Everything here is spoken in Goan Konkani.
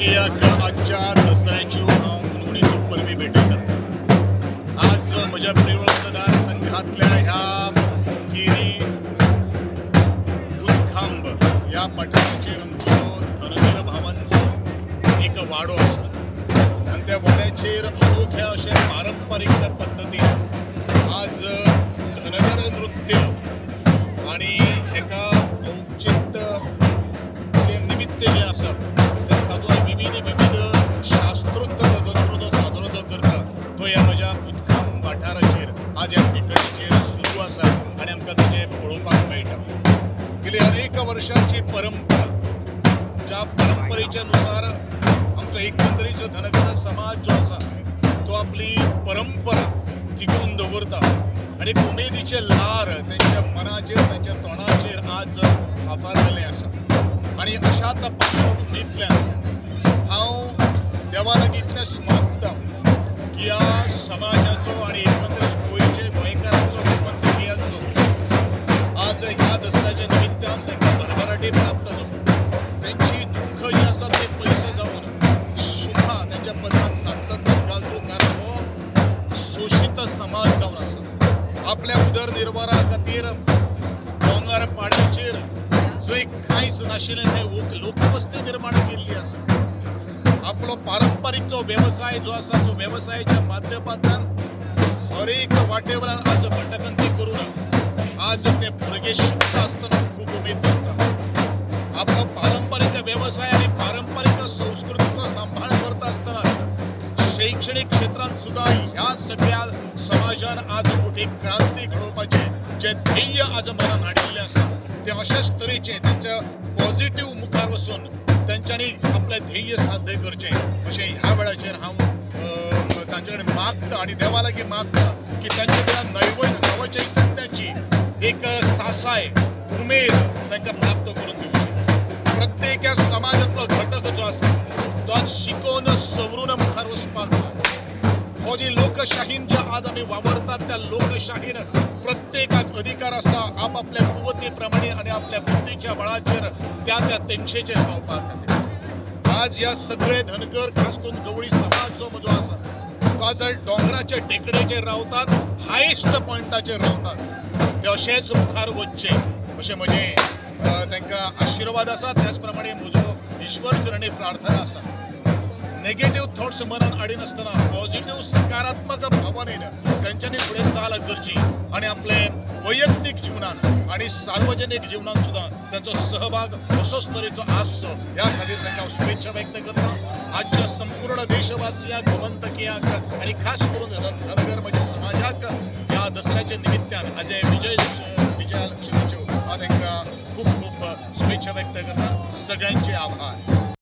गोमंतकीयाक आजच्या दसऱ्याच्यो हांव निवडीचो परबी भेटयता. आज म्हज्या प्रियोळ मतदारसंघातल्या ह्या केरी उदखांब ह्या पठाराचेर आमचो धनगर भावांचो एक वाडो आसा आनी त्या वाड्याचेर अनोख्या अशें पारंपारीक पद्दतीन आज धनगर नृत्य आनी हेका औचित्य जें निमित्त जें आसा तें सादून विविध विविध शास्त्रोक्त दसरो जो साजरो जो करता तो ह्या म्हज्या उदकाम वाठाराचेर आज ह्या टेकडीचेर सुरू आसा आनी आमकां ताजें पळोवपाक मेळटा. गेली अनेक वर्षांची परंपरा, ज्या परंपरेच्या नुसार आमचो एकंदरीचो धनगर समाज जो आसा तो आपली परंपरा तिगोवन दवरता आनी एक उमेदीचें ल्हार तेंच्या मनाचेर तेंच्या तोंडाचेर आज फाफारलेलें आसा. आनी अशाच पार्श्वभुमींतल्यान हांव देवा लागीं इतलेंच मागता की ह्या समाजाचो आनी एकंदरीत गोंयचे गोंयकारांचो गोमंतकीयांचो आज ह्या दसऱ्याच्या निमित्तान तांकां भरभराटी प्राप्त जावं, तेंची दुख्ख जी आसा ते पयशे जावन सुखां तेंच्या पदरान सातत्यान घालचो, कारण हो शोशीत समाज जावन आसा. आपल्या उदरनिर्वाहा खातीर दोंगर पाड्याचेर जंय कांयच नाशिल्लें थंय लोकवस्ती निर्माण केल्ली आसा. आपलो पारंपारीक जो वेवसाय जो आसा तो वेवसायाच्या माध्यमांतल्यान हर एक वाटेवल्यान आज भटकंती करून आज ते भुरगे शिकता आसतना खूब उमेद दिसता. आपलो पारंपारीक वेवसाय आनी पारंपारीक संस्कृतीचो सांबाळ करता आसतना शैक्षणिक क्षेत्रांत सुद्दां ह्या सगळ्या समाजान आज मोठी क्रांती घडोवपाचें जें ध्येय आज मनान हाडिल्लें आसा तें अशेच तरेचें तेंच्या पॉझिटीव मुखार वचून तेंच्यांनी आपलें ध्येय साध्य करचें अशें ह्या वेळाचेर हांव तांचे कडेन मागता आनी देवा लागीं मागता की तांचे कडेन नवचैतन्याची एक सासाय उमेद तांकां प्राप्त करून दिवची. प्रत्येक ह्या समाजांतलो घटक जो आसा तो आज शिकोवन सवरून मुखार वचपाक जाय. हो जी लोकशाहीन जे आज आमी वावरतात त्या लोकशाहीन प्रत्येकाक अधिकार आसा आपआपल्या कुवती प्रमाणे आनी आपल्या बुद्धीच्या बळाचेर त्या त्या तेंगशेचेर पावपा खातीर. आज ह्या सगळे धनगर खास करून गवळी समाज जो म्हजो आसा तो आज दोंगराच्या टेकडेचेर रावतात, हायेस्ट पॉयंटाचेर रावतात, ते अशेच मुखार वचचे अशें म्हजें तांकां आशिर्वाद आसा. त्याच प्रमाणे म्हजो ईश्वर चरणी प्रार्थना आसा नेगेटीव थॉट्स मनान हाडिनासतना पॉझिटीव सकारात्मक भावनेन तेंच्यांनी फुडें चाल करची आनी आपले वैयक्तीक जिवनान आनी सार्वजनीक जिवनान सुद्दां तेंचो सहभाग असोच तरेचो आसचो ह्या खातीर तांकां हांव शुभेच्छा व्यक्त करता. आजच्या संपूर्ण देशवासियांक, गोमंतकीयांक आनी खास करून धनगर म्हज्या समाजाक ह्या दसऱ्याच्या निमित्तान आज विजयालक्ष्मीच्यो हांव तांकां खूब खूब शुभेच्छा व्यक्त करता. सगळ्यांचे आभार.